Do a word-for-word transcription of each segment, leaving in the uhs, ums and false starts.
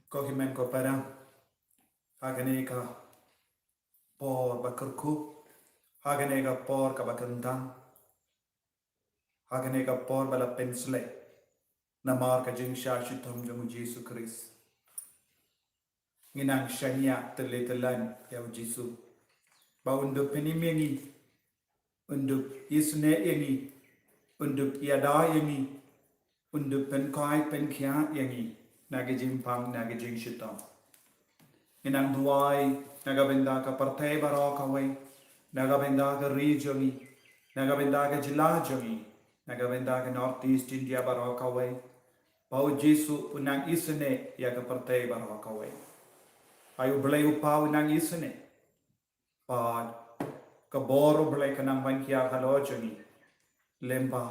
Ko hynmen ko para, ha kane ka por ba kyrkhu, ha kane ka por kaba kyntang, ha kane ka por ba la pynshlei namar ka jingshah shitom jong u Jisu Khrist, ngi nang shaniah tylli tyllan ïa u Jisu ba un dup pynim ïa ngi, un dup isynei ïa ngi, un dup ïada ïa ngi, un dup pynkhoi pynkhiah ïa ngi na ka jingpang, na ka jingshitom. Ngi nang duwai na ka bynta ka pyrthei baroh kawei, na ka bynta ka ri jong ngi, na ka bynta ka jylla jong ngi, na ka bynta ka North East India baroh kawei, ba u Jisu u nang isynei ïa ka pyrthei baroh kawei. Ai u Blei u Pa u nang isynei. Bad ka bor u Blei ka nang ban hiar halor jong ngi lyngba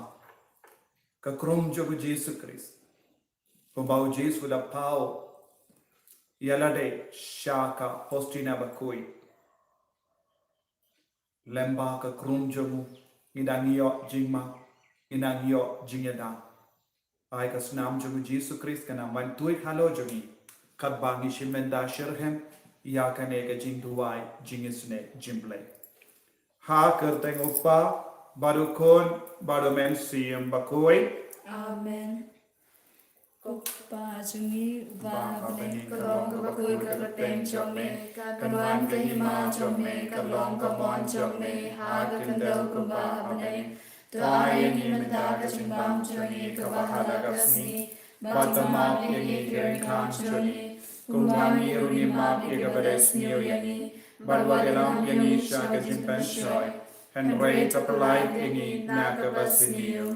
ka krum jong u Jisu Khrist, kumba u Jisu u la paw ïa lade sha ka Hostia bakhuid. Lyngba ka krum jong u ngi dang ïoh jingmap, ngi dang ïoh jingïada. Ai ka snam jong u Jisu Khrist ka nang ban tuid halor jong ngi katba ngi shim bynta shitrhem ïa kane ka jingduwai jingisynei jong u Blei. Ha ka kyrteng u Kpa bad u Khun bad u Mynsiem Bakhuid. Amen. Ko Kpa jong ngi uba ha bneng, ka long kaba khuid ka kyrteng jong me, kan wan ka hima jong me, kan long ka mon jong me ha ka khyndew kumba ha bneng. To ai ïa ngi mynta ka jingbam jong ngi kaba ha la ka sngi, bad to map ïa ngi ki ryngkang jong ngi, kumba ngi ruh ngi map ïa kiba la sniew ïa ngi, bad wat ïalam ïa ngi sha ka jingpynshoi, hynrei to pyllait ïa ngi na kaba sniew.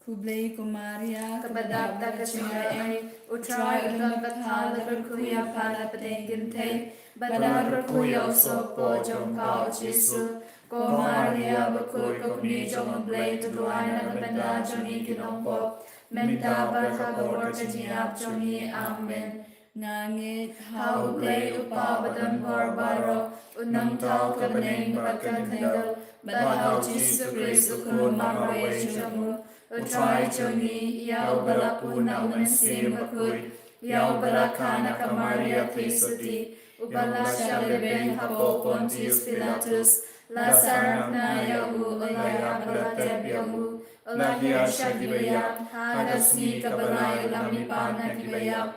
Khublei ko Maria, kaba dap da ka jingaiei, u Trai u don bad pha, la kyrkhu ïa pha na pdeng kynthei, bad la kyrkhu ïa u sohpor jong pha u Jisu. Ko Maria bakhuid, ko kmie jong u Blei, to duwai na ka bynta jong ngi ki nongpop, mynta bad ha ka por ka jingïap jong ngi. Amen. Nga ngeit ha u Blei u Kpa badonbor baroh, u nongthaw ka bneng bad ka khyndew, bad ha u Jisu Khrist u Khun marwei jong u, u Trai jong ngi, ïa uba la pun na u Mynsiem Bakhuid, ïa uba la kha na ka Maria Theisotti, uba la shah lehbeiñ hapoh Pontius Pilatus, la sahnarphna ïa u, u la ïap bad la tep ïa u, u la hiar sha kiba ïap, ha ka sngi kaba lai u la mihpat na kiba ïap,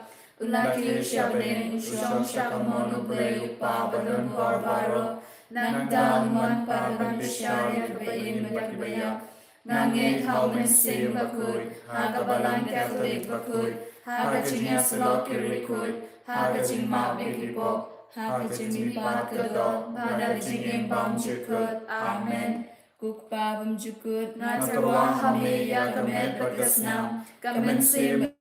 u la kiew sha bneng, u shong sha kamon u Blei u Kpa badonbor baroh. Nangta un wan pat ban bishar ïa kiba im bad kiba ïap. Nga ngeit ha u Mynsiem Bakhuid, ha ka Balang Katholik bakhuid, ha ka jingïasyllok ki riewkhuid, ha ka jingmap ïa ki pop, ha ka jingmihpat ka doh, bad ha ka jingim bymjukut. Amen. Ko Kpa bymjukut, nga tyrwa ha me ïa ka met bad ka snam, ka mynsiem bad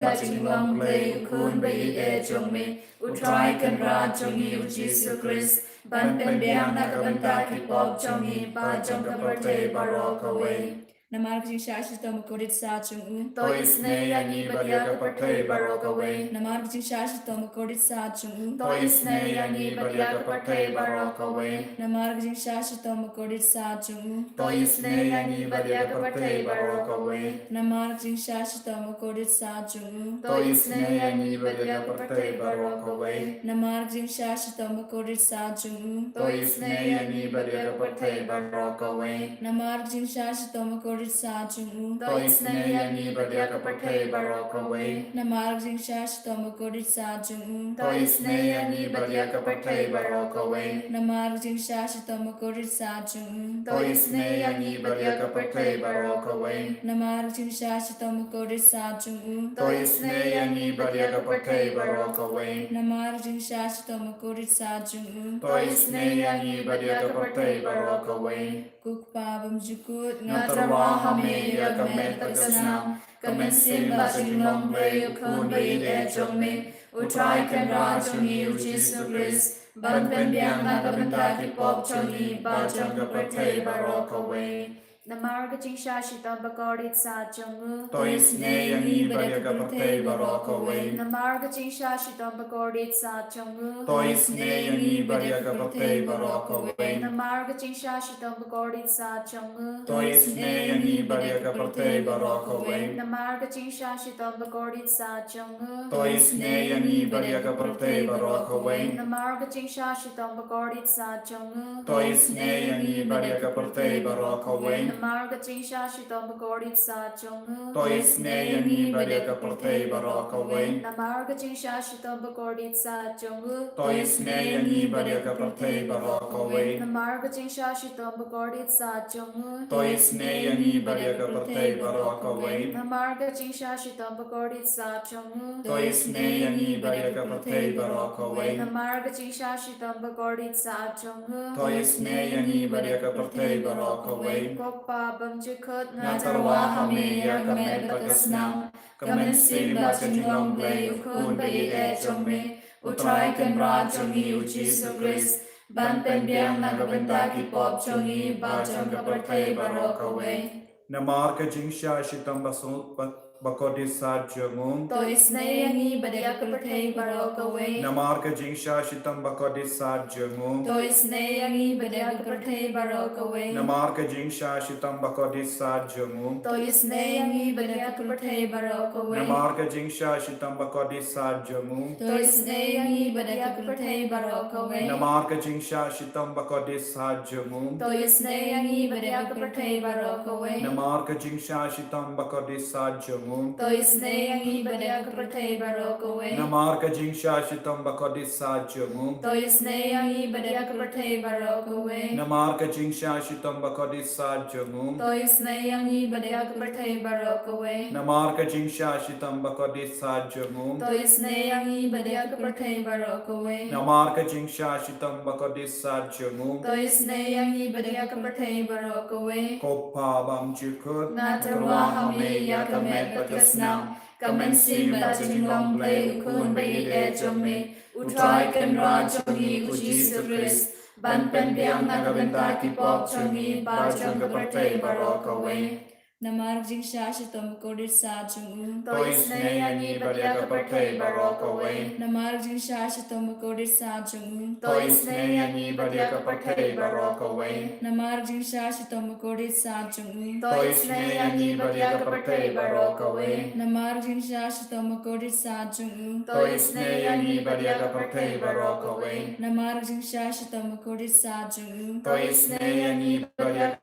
ka jinglong Blei u Khun ba ïeit jong me, u Trai Kynrad jong ngi u Jisu Khrist, ban pynbiang na ka bynta ki pop jong ngi bad jong ka pyrthei baroh kawei. Namar ka jingshah shitom bakordit sat jong u, to isynei ïa ngi bad ïa ka pyrthei baroh kawei. Namar ka jingshah shitom bakordit sat jong u, to isynei ïa ngi bad ïa ka pyrthei baroh kawei. Namar ka jingshah shitom bakordit sat jong u, to isynei ïa ngi bad ïa ka pyrthei baroh kawei. Namar ka jingshah shitom bakordit sat jong u, to isynei ïa ngi bad ïa ka pyrthei baroh kawei. Namar ka jingshah shitom bakordit sat jong u, to isynei ïa ngi bad ïa ka pyrthei baroh kawei. Namar ka jingshah shitom bakordit sat jong u, to isynei ïa ngi bad ïa ka pyrthei baroh kawei. Namar ka jingshah shitom bakordit sat jong u, to isynei ïa ngi bad ïa ka pyrthei baroh kawei. Namar ka jingshah shitom bakordit sat jong u, to isynei ïa ngi bad ïa ka pyrthei baroh kawei. Namar ka jingshah shitom bakordit sat jong u, to isynei ïa ngi bad ïa ka pyrthei baroh kawei. Namar ka jingshah shitom bakordit sat jong u, to isynei ïa ngi bad ïa ka pyrthei baroh kawei. Ko Kpa bymjukut, nga tyrwa ha me ïa ka met bad ka snam, ka mynsiem bad jinglong Blei u Khun ba ïeit jong me, u Trai Kynrad jong ngi u Jisu Khrist, ban pynbiang na ka bynta ki pop jong ngi bad jong ka pyrthei baroh kawei. Namar ka jingshah shitom bakordit sat jong u. To isynei ïa ngi bad ïa ka pyrthei baroh kawei. Namar ka jingshah shitom bakordit sat jong u. To isynei ïa ngi bad ïa ka pyrthei baroh kawei. Namar ka jingshah shitom bakordit sat jong u. To isynei ïa ngi bad ïa ka pyrthei baroh kawei. Namar ka jingshah shitom bakordit sat jong u. To isynei ïa ngi bad ïa ka pyrthei baroh kawei. Namar ka jingshah shitom bakordit sat jong u. To isynei ïa ngi bad ïa ka pyrthei baroh kawei. Namar ka jingshah shitom bakordit sat jong u. To isynei ïa ngi bad ïa ka pyrthei baroh kawei. Namar ka jingshah shitom bakordit sat jong u. To isynei ïa ngi bad ïa ka pyrthei baroh kawei. Namar ka jingshah shitom bakordit sat jong u. To isynei ïa ngi bad ïa ka pyrthei baroh kawei. Namar ka jingshah shitom bakordit sat jong u. To isynei ïa ngi bad ïa ka pyrthei baroh kawei. Namar ka jingshah shitom bakordit sat jong u. To isynei ïa ngi bad ïa ka pyrthei baroh kawei. Ko Kpa bymjukut, nga tyrwa ha me ïa ka met bad ka snam, ka mynsiem bad ka jinglong Blei, U Khun ba ïeit jong me, U Trai Kynrad jong ngi U Jisu Khrist, ban pynbiang na ka bynta ki pop jong ngi bad jong ka pyrthei baroh kawei. Namar ka jingshah shitom ba su-, ba, bakordit sat jong u. To isynei ïa ngi bad ïa ka pyrthei baroh kawei. Namar ka jingshah shitom bakordit sat jong u. To isynei ïa ngi bad ïa ka pyrthei baroh kawei. Namar ka jingshah shitom bakordit sat jong u. To isynei ïa ngi bad ïa ka pyrthei baroh kawei. Namar ka jingshah shitom bakordit sat jong u. To isynei ïa ngi bad ïa ka pyrthei baroh kawei. Namar ka jingshah shitom bakordit sat jong u. To isynei ïa ngi bad ïa ka pyrthei baroh kawei. Namar ka jingshah shitom bakordit sat jong u. To isynei ïa ngi bad ïa ka pyrthei baroh kawei. Namar ka jingshah shitom bakordit sat jong u. To isynei ïa ngi bad ïa ka pyrthei baroh kawei. Namar ka jingshah shitom bakordit sat jong u. To isynei ïa ngi bad ïa ka pyrthei baroh kawei. Namar ka jingshah shitom bakordit sat jong u. To isynei ïa ngi bad ïa ka pyrthei baroh kawei. Namar ka jingshah shitom bakordit sat jong u. To isynei ïa ngi bad ïa ka pyrthei baroh kawei. Ko Kpa bymjukut, nga tyrwa ha me ïa ka met bad ka snam, ka mynsiem bad ka jinglong Blei, U Khun ba ïeit jong me, U Trai Kynrad jong ngi U Jisu Khrist, ban pynbiang na ka bynta ki pop jong ngi bad jong ka pyrthei baroh kawei. Namar ka jingshah shitom bakordit sat jong u. To isynei ïa ngi bad ïa ka pyrthei baroh kawei. Namar ka jingshah shitom bakordit sat jong u. To isynei ïa ngi bad ïa ka pyrthei baroh kawei. Namar ka jingshah shitom bakordit sat jong u. To isynei ïa ngi bad ïa ka pyrthei baroh kawei. Namar ka jingshah shitom bakordit sat jong u. To isynei ïa ngi bad ïa ka pyrthei baroh kawei. Namar ka jingshah shitom bakordit sat jong u. To isynei ïa ngi bad ïa ka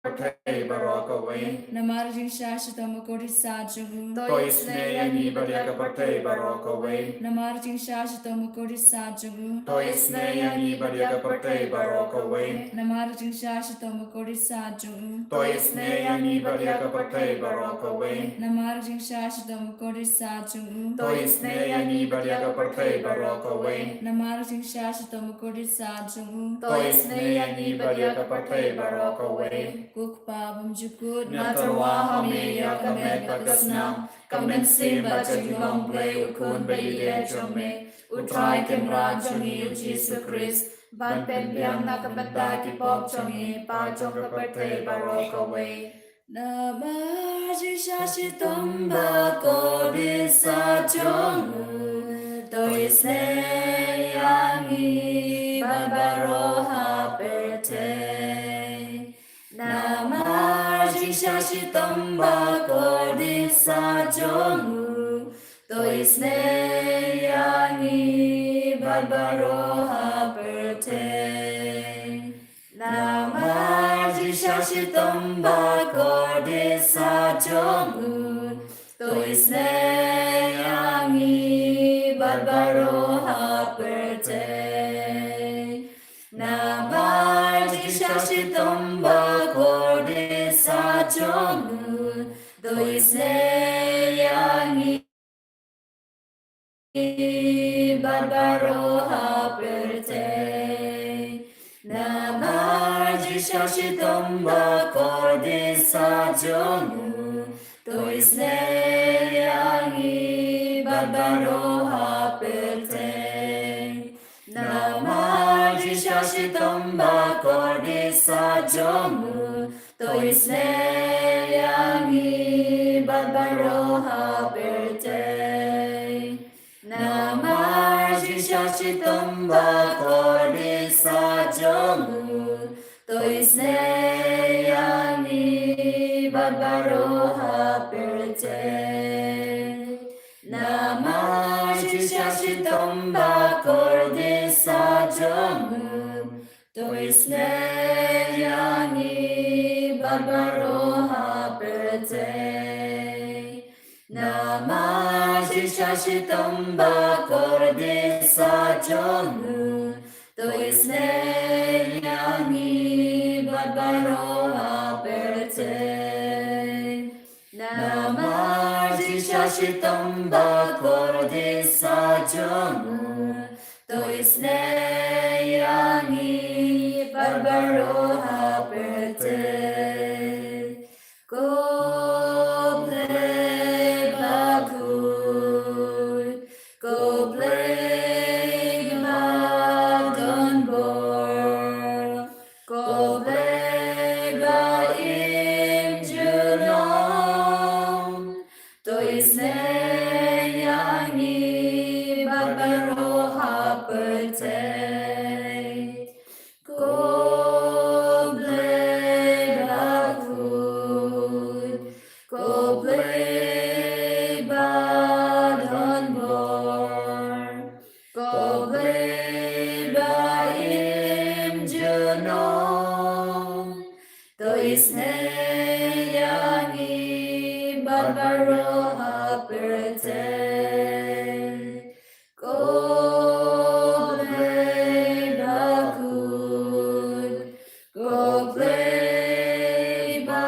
pyrthei baroh kawei. Namar ka jingshah shitom bakordit sat jong u. To isynei ïa ngi bad ïa ka pyrthei baroh kawei. Namar ka jingshah shitom bakordit sat jong u. To isynei ïa ngi bad ïa ka pyrthei baroh kawei. Namar ka jingshah shitom bakordit sat jong u. To isynei ïa ngi bad ïa ka pyrthei baroh kawei. Namar ka jingshah shitom bakordit sat jong u. To isynei ïa ngi bad ïa ka pyrthei baroh kawei. Namar ka jingshah shitom bakordit sat jong u. To isynei ïa ngi bad ïa ka pyrthei baroh kawei. Ko Kpa bymjukut, nga tyrwa ha me ïa ka met bad ka snam, ka mynsiem bad ka jinglong Blei, U Khun ba ïeit jong me, U Trai Kynrad jong ngi U Jisu Khrist, ban pynbiang na ka bynta ki pop jong ngi bad jong ka pyrthei baroh kawei. Namar ka jingshah shitom bakordit sat jong u, to isynei ïa ngi bad baroh ha pyrthei. Namar ka jingshah shitom bakordit sat jong u, to isynei ïa ngi bad baroh ha pyrthei. Namar ka jingshah shitom bakordit sat jong u, to isynei ïa ngi bad baroh ha pyrthei. Namar ka jingshah shitom bakordit sat jong u, to isynei ïa ngi bad baroh ha pyrthei. Namar ka jingshah shitom bakordit sat jong u, to isynei ïa ngi bad baroh ha pyrthei. Namar ka jingshah shitom bakordit sa jong u, to isynei ïa ngi bad baroh ha pyrthei. Namar jingshah shitom ba kordit sa jong u, to isynei ïa ngi bad baroh ha pyrthei. Namar jingshah shitom ba kordit sa jong u, to isynei ïa ngi bad baroh ha pyrthei. Namar jingshah shitom ba kordit sa jong u, to isynei ïa ngi bad baroh ha pyrthei. Namar jingshah shitom ba kordit sa jong u, to isynei ïa ngi bad baroh ha pyrthei. Ko Blei bakhuid, ko Blei ba don bor, ko Blei ba im junom, to isynei ïa ngi bad baroh ha pyrthei. Ko Blei bakhuid, ko Blei ba don bor, ko Blei ba im junom, to isynei ïa ngi bad baroh ha pyrthei. Ko Blei bakhuid, ko Blei ba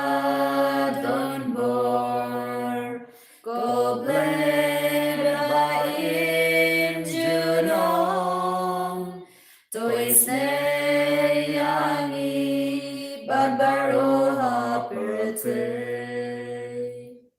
don bor, ko Blei ba im junom, to isynei ïa ngi bad baroh ha pyrthei.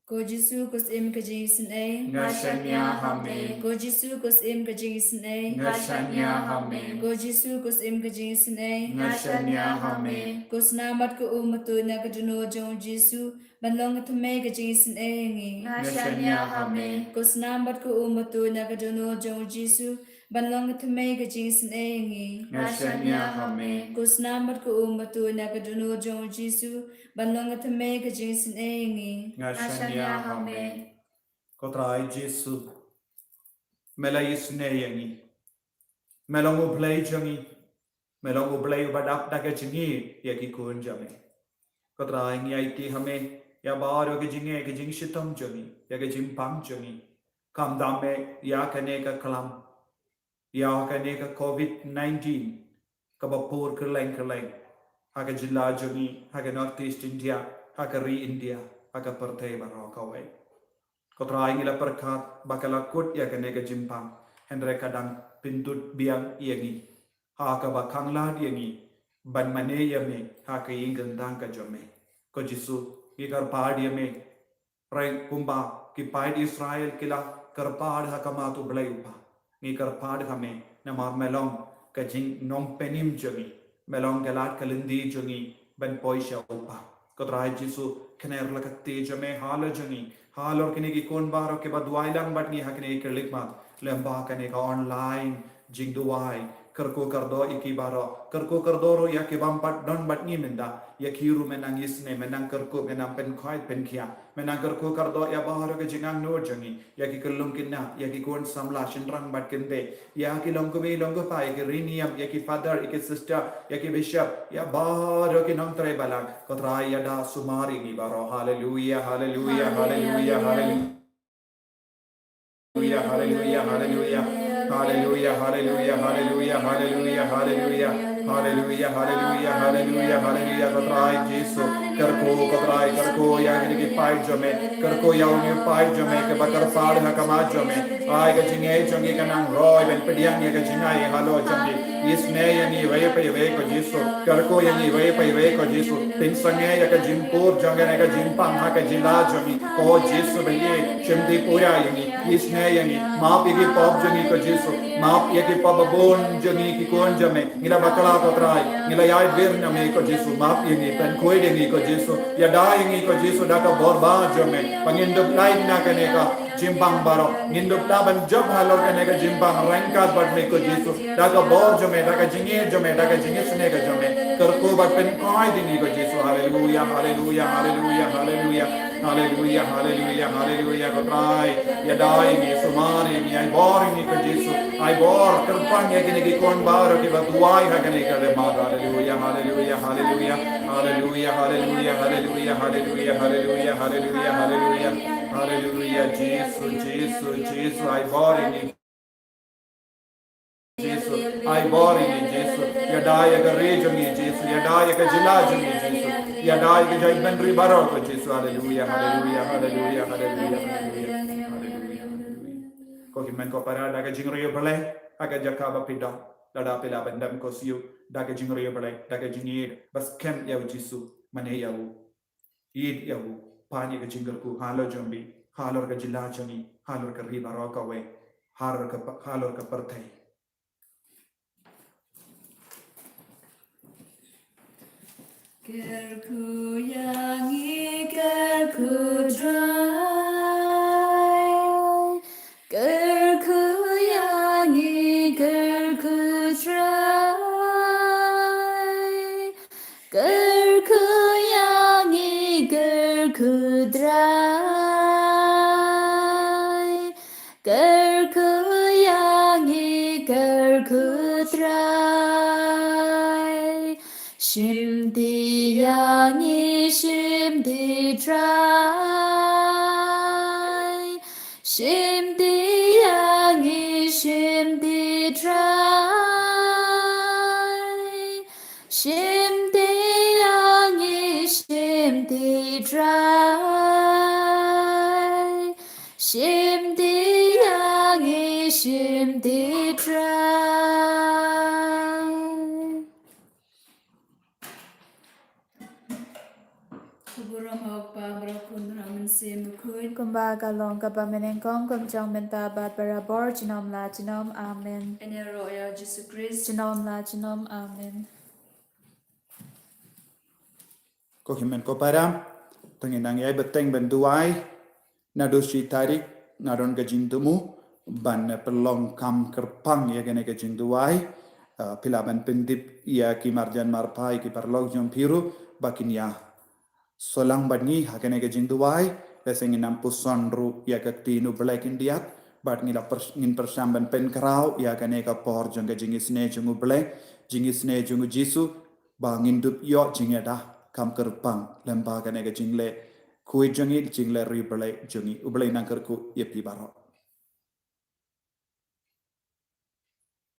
Ko Jisu, ko Syiem ka jingisynei, nga shaniah ha me. Ko Jisu, ko Syiem ka jingisynei, nga shaniah ha me. Ko Jisu, ko Syiem ka jingisynei, nga shaniah ha me. Ko snam bad ko um ba tuid na ka dohnud jong u Jisu ban long ka thymmei ka jingisynei ïa ngi, nga shaniah ha me. Ko snam bad ko um ba tuid na ka dohnud jong u Jisu ban long ka thymmei ka jingisynei ïa ngi, nga shaniah ha me. Ko snam bad ko um ba tuid na ka dohnud jong u Jisu ban long ka thymmei ka jingisynei ïa ngi, nga shaniah ha me. Ko Trai Jisu, me la isynei ïa ngi. Me long u Blei jong ngi. Me long u Blei uba dap da ka jingïeit ïa ki khun jong me. Ko Trai, ngi aiti ha me ïa baroh ka jingeh, ka jingshitom jong ngi, ïa ka jingpang jong ngi. Khamtam me ïa kane ka klam, ïa kane ka covid nineteen kaba pur kylleng kylleng ha ka jylla jong ngi, ha ka North East India, ha ka ri India, ha ka pyrthei baroh kawei. Ko Trai, ngi la pyrkhat ba ka la kut ïa kane ka jingpang, hynrei ka dang pyndut biang ïa ngi ha kaba khanglad ïa ngi ban mane ïa me ha ka ïing ka tang ka jong me. Ko Jisu, ngi kyrpad ïa me, hynrei kumba ki paid Israel ki la kyrpad ha khmat u Blei u Kpa, ngi kyrpad ha me, namar me long ka jingnongpynim jong ngi, me long ka lad ka lynti jong ngi ban poi sha u Kpa. Ko Trai Jisu, kner la ka kti jong me halor jong ngi, halor kine ki khun baroh kiba duwai lang bad ngi ha kine ki khyllipmat, lem bad kane ka online jingduwai. Kyrkhu kyrdoh ïa ki baroh, kyrkhu kyrdoh ruh ïa ki bym pat don bad ngi mynta, ïa ki ruh me nang isynei, me nang kyrkhu, me nang pynkhuid pynkhiah, me nang kyrkhu kyrdoh ïa baroh ka jingangnud jong ngi, ïa ki khyllung khynnah, ïa ki khun samla shynrang bad kynthei, ïa ki longkmie longkpa, ïa ki riewniam, ïa ki father, ïa ki sister, ïa ki bishop, ïa baroh ki nongtrei balang. Ko Trai, ïada sumar ïa ngi baroh. Haleluia, haleluia, haleluia, haleluia. Haleluia, haleluia, haleluia. Haleluia, haleluia, haleluia, haleluia, haleluia. Haleluia, haleluia, haleluia, haleluia. Ko Trai Jisu, kyrkhu, ko Trai, kyrkhu ïa kine ki paid jong me. Kyrkhu ïa une u paid jong me kaba kyrpad ha khmat jong me. Ai ka jingngeit jong ngi ka nang roi ban pdiang ïa ka jingai halor jong ngi. Isynei ïa ngi iwei pa iwei ko Jisu. Kyrkhu ïa ngi iwei pa iwei ko Jisu. Pynsangeh ïa ka jingpur jong kane ka jingpang ha ka jylla jong ngi. Ko Jisu ba ïeit, shim dih pura ïa ngi. Isynei ïa ngi. Map ïa ki pop jong ngi ko Jisu. Map ïa ki pop babun jong ngi ki khun jong me. Ngi la bakla ko Trai. Ngi la ïai wir na me ko Jisu. Map ïa ngi, pynkhuid ïa ngi ko Jisu. Ïada ïa ngi ko Jisu da ka bor ba jong me. Ba ngin dup lait na kane ka jingpang baroh. Ngin dup lah ban jop halor kane ka jingpang ryngkat bad me ko Jisu. Da ka bor jong me, da ka jingïeit jong me, da ka jingisynei ka jong me. Kyrkhu bad pynkhuid ïa ngi ko Jisu. Haleluya, haleluya, haleluya, haleluya. Haleluya, haleluya, haleluya ko Trai. Ïada ïa ngi, sumar ïa ngi, ai bor ïa ngi ko Jisu. Ai bor, kyrpang ïa kine ki khun baroh kiba duwai ha kane ka lympat. Haleluya, haleluya, haleluya. Haleluya, haleluya, haleluya, haleluya, haleluya, haleluya, haleluya, haleluya. Haleluya, Jisu, Jisu, Jisu, ai bor ïa ngi. Jisu, ai bor ïa ngi Jisu. Ïada ïa ka ri jong ngi Jisu. Ïada ïa ka jylla jong ngi Jisu. Ïada ïa ka jaitbynriew baroh ko Jisu. Haleluya, haleluya, haleluya, haleluya, haleluya. Haleluya, haleluya. Ko hynmen ko para, da ka jingriewblei ha ka jaka ba phi don. Lada phi lah ban dem ko siew, da ka jingriewblei, da ka jingïeit ba skhem ïa u Jisu mane ïa u. Ïeit ïa u, pan ïa ka jingkyrkhu halor jong phi, halor ka jylla jong ngi, halor ka ri baroh kawei, halor ka, halor ka pyrthei. Kyrkhu ïa ngi, kyrkhu Trai. Kyrkhu ïa ngi, kyrkhu Trai. Kyrkhu ïa ngi, kyrkhu Trai. Kyrkhu ïa ngi, kyrkhu Trai. Shim dih ïa ngi, shim dih Trai. Shim dih ïa ngi, shim dih Trai. Shim dih ïa ngi, shim dih Trai. Shim dih ïa ngi, shim dih Trai. Khublei ha u Kpa, bad ha u Khun, bad ha u Mynsiem Bakhuid. Kumba ka long kaba mynnyngkong, kum jong mynta bad barabor, junom la junom. Amen. Ngin ïaroh ïa u Jisu Khrist. Junom la junom. Amen. Ko hynmen ko para, to ngin nang ïai bteng ban duwai. Naduh shi tarik nga don ka jingthmu ban pynlong kam kyrpang ïa kane ka jingduwai. Ah, phi lah ban pyntip ïa ki marjan marpa, ïa ki paralok jong phi ruh ba kin ïa song lang bad ngi ha kane ka jingduwai. Lehse ngin ym puson ruh ïa ka ktien U Blei khyndiat, bad ngi la pyrs-, ngin pyrshang ban pynkhraw ïa kane ka por jong ka jingisynei jong U Blei, jingisynei jong U Jisu, ba ngin dup ïoh jingïada kam kyrpang lyngba kane ka jingleh khuid jong ngi, jingleh riewblei jong ngi. U Blei un nang kyrkhu ïa phi baroh.